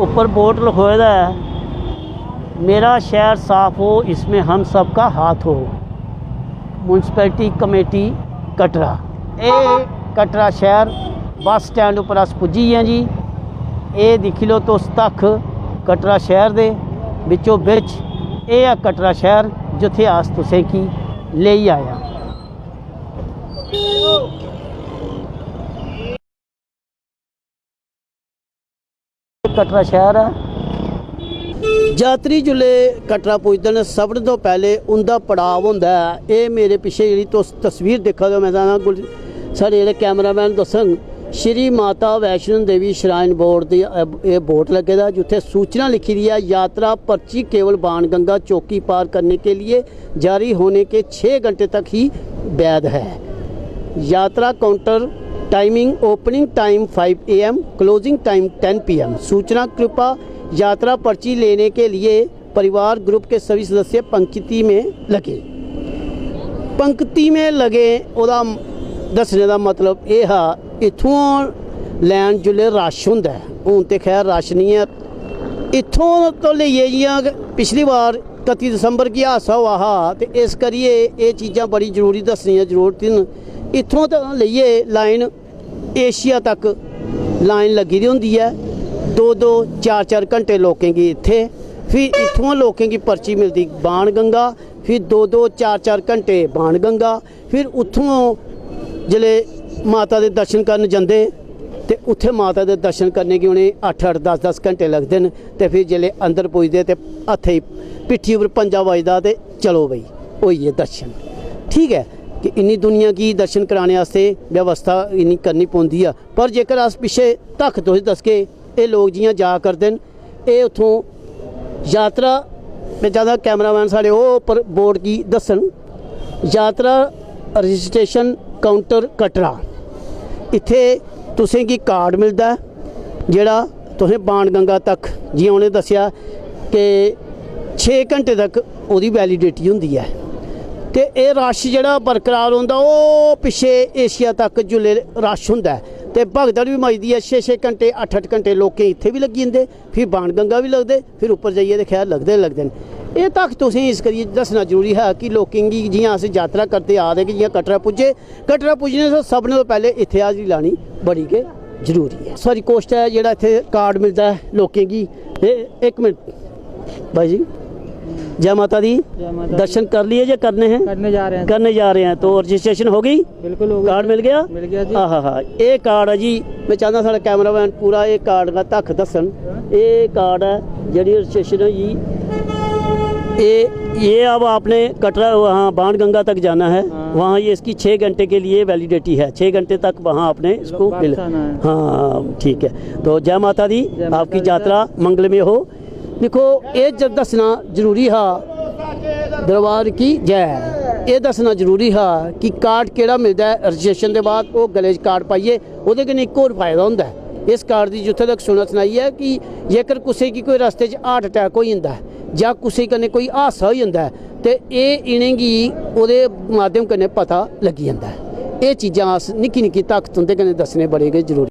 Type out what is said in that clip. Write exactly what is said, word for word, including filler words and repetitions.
ऊपर बोर्ड लखोए दा ऐ, "मेरा शहर साफ हो, इसमें हम सबका हाथ हो।" Municipality committee Katra. एह् कटरा शैह्र बस स्टैंड उप्पर अस पुज्जी गे आं जी। एह् दिक्खी लैओ तुस, तक्ख कटरा शैह्र दे बिच्चो बिच, एह् ऐ कटरा शैह्र जित्थै अस तुसेंगी लेई आए आं। कटरा शैह्र ऐ। यात्री जिसलै कटरा पुजदे न, सभनें तो पैह्लें उं'दा पड़ाव होंदा ऐ, एह् मेरे पिच्छे जेह्ड़ी तुस तस्वीर दिक्खा दे ओ, में चाह्न्नां गुल-, साढ़े जेह्ड़े कैमरामैन दस्सन, श्री माता वैष्णो देवी श्राइन बोर्ड दी, अ, एह् बोर्ड लग्गे दा, जित्थै सूचना लिखी दी ऐ, "यात्रा पर्ची केवल बाण गंगा चौकी पार करने के लिए जारी होने के छः घंटे तक ही वैध है। यात्रा counter timing, opening time five A M, closing time ten P M. सूचना कृपा, यात्रा पर्ची लेने के लिए परिवार ग्रुप के सभी सदस्य पंक्ति में लगे।" पंक्ति में लगे, ओह्दा दस्सने दा मतलब एह् हा, इत्थुआं लैन जिसलै रश होंदा ऐ, हून ते खैर रश निं ऐ, इत्थों तो लेइयै, जि'यां पिछली बार कत्ती दिसंबर गी हादसा होआ हा, ते इस करियै एह् चीजां बड़ी जरूरी दस्सनियां जरूरत न। इत्थों तो लेइयै लाइन एशिया तक लाइन लग्गी दी होंदी ऐ, दो दो चार चार घंटे लोकें गी इत्थै, फ्ही इत्थुआं लोकें गी पर्ची मिलदी बाण गंगा, फ्ही दो दो चार चार घंटे बाण गंगा, फिर उत्थुआं जिसलै माता दे दर्शन करन जंदे, ते उत्थै माता दे दर्शन करने गी उ'नें अट्ठ अट्ठ, दस दस घैंटे लगदे न। ते फिर जिसलै अंदर पुजदे, ते हत्थै गी, पिट्ठी उप्पर पंजा बजदा, ते चलो भई, होई गे दर्शन। ठीक ऐ कि इन्नी दुनिया गी दर्शन कराने आस्तै व्यवस्था इन्नी करनी पौंदी ऐ, पर जेकर अस पिच्छे तक तुस दसगे, एह् लोक जि'यां जा करदे न, एह् उत्थों यात्रा, में चाह्न्नां कैमरामैन साढ़े ओह् उप्पर बोर्ड गी दस्सन, यात्रा रजिस्ट्रेशन काउंटर कटरा। इत्थै तुसेंगी कार्ड मिलदा ऐ, जेह्ड़ा तुसें बाण गंगा तक, जि'यां उ'नें दस्सेआ कि छे घैंटे तक ओह्दी वैलिडिटी होंदी ऐ। ते एह् रश जेह्ड़ा बरकरार रौंह्दा, ओह् पिच्छे एशिया तक जुल्लै रश होंदा ऐ, ते भगदड़ बी मचदी ऐ। छे छे घैंटे, अट्ठ अट्ठ घैंटे लोकें इत्थै बी लग्गी जंदे, फिर बाण गंगा बी लगदे, फिर उप्पर जाइयै ते खैर लगदे गै लगदे न। एह् तक तुसें इस करियै दस्सना जरूरी हा कि लोकें गी, जि'यां अस यात्रा करदे आ दे, कि जि'यां कटरा पुज्जे, कटरा पुज्जने शा सभनें शा पैह्लें इत्थै हाजरी लानी बड़ी गै जरूरी ऐ। साढ़ी कोशट ऐ, जेह्ड़ा इत्थै कार्ड मिलदा ऐ लोकें गी। एह् इक मिनट भाई जी, जै माता दी। जै माता दी। दर्शन कर लिए या करने हैं? करने जा रहे हैं। करने जा रहे हैं। तो रजिस्ट्रेशन हो गई? बिल्कुल हो गई। कार्ड मिल गया? मिल गया जी। हाँ, हाँ, हाँ। ये कार्ड है जी, मैं चाहता साढ़ा कैमरामैन पूरा ये कार्ड का तक दस्सन। ये कार्ड है, जेह्ड़ी रजिस्ट्रेशन होई गेई। ये, ये अब आपने कटरा, वहाँ बाण गंगा तक जाना है। हाँ। वहाँ ये इसकी छः घंटे के लिए वैलिडिटी है, छः घंटे तक वहाँ आपने इसको वापस मिल-, आना है। हाँ, ठीक है। तो जय माता दी, जय माता आपकी दी, यात्रा मंगलमय हो। दिक्खो, एह् ज-, दस्सना जरूरी हा दरबार की जै। एह् दस्सना जरूरी हा कि कार्ड केह्ड़ा मिलदा ऐ रजिस्ट्रेशन दे बाद, ओह् गले च कार्ड पाइयै, ओह्दे कन्नै इक होर फायदा होंदा ऐ। इस कार्ड दी जित्थै तक सुना सनाई ऐ कि जेकर कुसै गी कोई रस्ते च हार्ट अटैक होई जंदा ऐ जां कुसै कन्नै कोई हादसा होई जंदा ऐ, ते एह् इ'नेंगी ओह्दे माध्यम कन्नै पता लग्गी जंदा ऐ। एह् चीजां अस निक्की निक्की तक तुं'दे कन्नै दस्सने बड़े गै जरूरी।